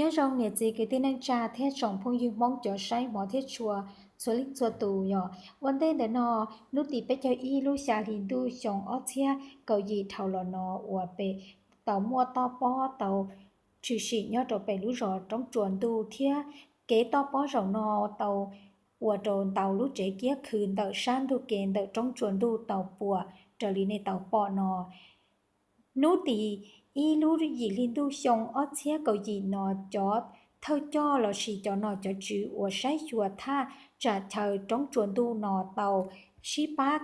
Nyob zoo niam txiv kwv tij neej tsa thiab tsoom phooj ywg Hmoob cov saib hmov thiab tshua txhua leej txhua tus. Yog ua ntej ntawm no, hnub tim peb caug ib lub xya hli ntuj xyoo ob txhiab kaum yim dhau los no uas pem tau muaj toj pob tau tshwm sim nyob rau pem lub zos Roob Tsuas Ntuj thiab kev toj pob zaum no tau ua rau ntau lub tsev kiab khw ntawm sab ntug kev ntawm Roob Tsuas Ntuj tau puas raws li nej tau pom no. Hnub tim ib lub yim hli ntuj xyoo ob txhiab kaum yim no cov thawj coj lossis cov nom cov tswv uas saib xyuas thaj tsam chaw Roob Tsuas Ntuj no tau sib pab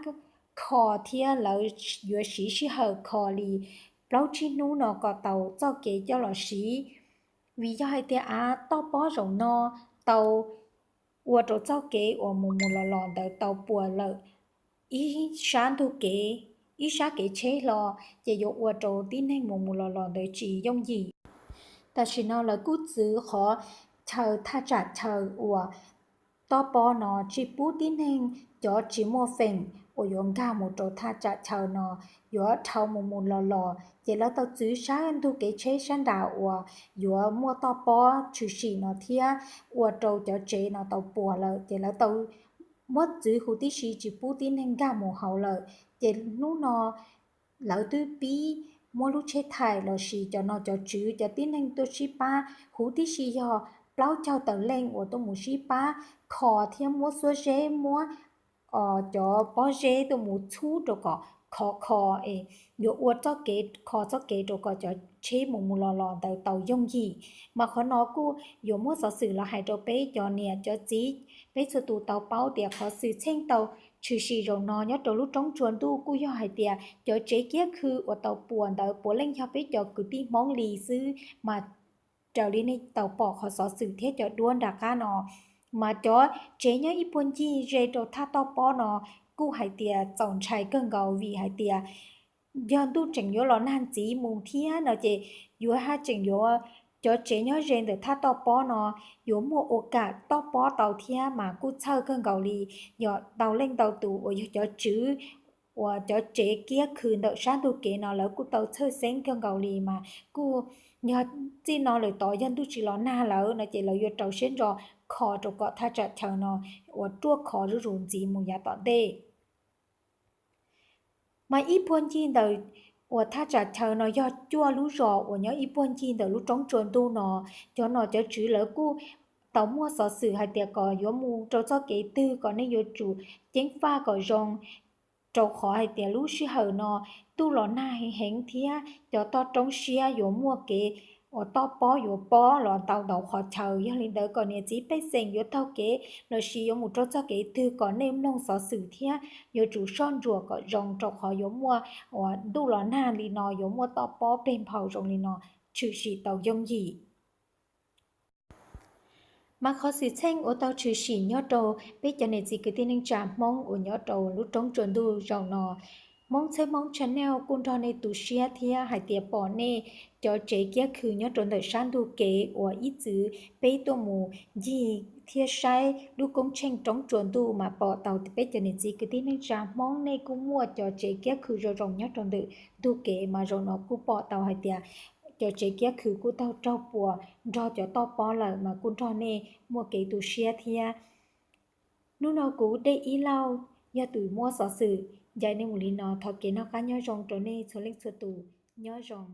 kho thiab lawv yuav siv sij hawm kho li plaub tsib hnub no kom tau txoj kev coj los siv. Vim yog hais tias av toj pob zaum no tau ua rau txoj kev uas mus mus los los ntawd tau puas lawm ib sab ntug kev, ib sab kev tsheb hlo, ces yuav ua rau tib neeg mus mus los los ntawd tsis yooj yim. Tam sim no lawv kuj txwv qhov chaw thaj tsam chaw uas toj pob no tsis pub tib neeg cov tsis muaj feem uas yuav nkag mus rau thaj tsam chaw no yuav dhau mus mus los los, ces lawv tau txwv sab ntug kev tsheb sab nrad uas yuav muaj toj pob tshwm sim no thiab ua rau cov tsev no tau puas lawm, ces lawv tau muab txwv huv tib si tsis pub tib neeg nkag mus hauv lawm. Ces hnub no lawv twb pib muab lub tsheb thaim lossis cov nom cov tswv cov tib neeg tuaj sib pab huv tib si yog plaub caug tawm leej uas tuaj mus sib pab kho thiab muab xuab zeb, muab cov pob zeb tuaj mus txhub rau kom khov kho es yuav ua txoj kev kho txoj kev rau kom cov tsheb mus mus los los ntawd tau yooj yim. Mas qhov no kuj yuav muab xov xwm los hais rau peb cov niam cov txiv, peb txhua tus tau paub tias qhov xwm txheej tau tshwm sim zaum no nyob rau lub Roob Tsuas Ntuj kuj yog hais tias cov tsev kiab khw uas tau puas ntawd puav leej yog peb cov kwv tij Hmoob li xwb. Mas raws li nej tau pom qhov xov xwm thiab cov duab nram qab no, mas cov tsev nyob ib puag ncig ze rau thaj toj pob no kuj hais tias txaus ntshai kawg nkaus vim hais tias yog ntuj tseem yuav los nag ntxiv mus thiab no ces yuav haj tseem yuav, cov tsev nyob ze ntawm thaj toj pob no yuav muaj ua kam toj pob tau thiab. Mas kuj txhawj kawg nkaus li, yog ntau leej ntau tus uas yog cov tswv uas cov tsev kiab khw ntawm sab ntug kev no lawv kuj tau txhawj xeeb kawg nkaus li. Mas kuj yog txij no lawm tod yog ntuj tsis los nag lawm no ces lawv yuav rau siab ntso kho rau kom thaj tsam chaw no uas ruaj khov zuj zus ntxiv mus yav tom ntej. Mas ib puag ncig ntawm uas thaj tsam chaw no yog cuaj lub zos uas nyob ib puag ncig ntawm lub Roob Tsuas Ntuj no, cov nom cov tswv lawv kuj tau muaj xov xwm hais tias kom yuav mus rau txoj kev twg kom nej yuav tsum ceev faj kom zoo, rau qhov hais tias lub sij hawm no ntuj los nag heev heev thiab cov toj roob siab yuav muaj kev uas toj pob yuav pob los ntau ntau qhov chaw. Yog li ntawd kom niam txiv pej xeem yuav taug kev lossis yuav mus rau txoj kev twg kom nej mloog xov xwm thiab yuav tsum soj ntsuam kom zoo rau qhov yuav muaj uas ntuj los nag li no yuav muaj toj pob peg nphau zoo li no tshwm sim tau yooj yim. Mas qhov xwm txheej uas tau tshwm sim nyob rau peb cov niam txiv kwv tij neej tsa Hmoob uas nyob rau lub Roob Tsuas Ntuj zaum no, Hmoob Txhawb Hmoob Channel kuj nrog nej tu siab thiab hais tias pom nej cov tsev kiab khw nyob rau ntawm sab ntug kev uas ib txwm peb tuaj mus ncig thiab saib lub koob tsheej Roob Tsuas Ntuj mas pom tau peb cov niam txiv kwv tij neej tsa Hmoob nej kuj muaj cov tsev kiab khw zoo zoo nyob rau ntawm ntug kev. Mas zaum no kuj pom tau hais tias cov tsev kiab khw kuj tau raug puas nrog cov toj pob lawm mas kuj nrog nej muaj kev tu siab thiab. Hnub no kuv Dej Ib Lauj yog tus muab xov xwm ncaim nej mus li no, thov kev noj qab nyob zoo rau nej txhua leej txhua tus, nyob zoo.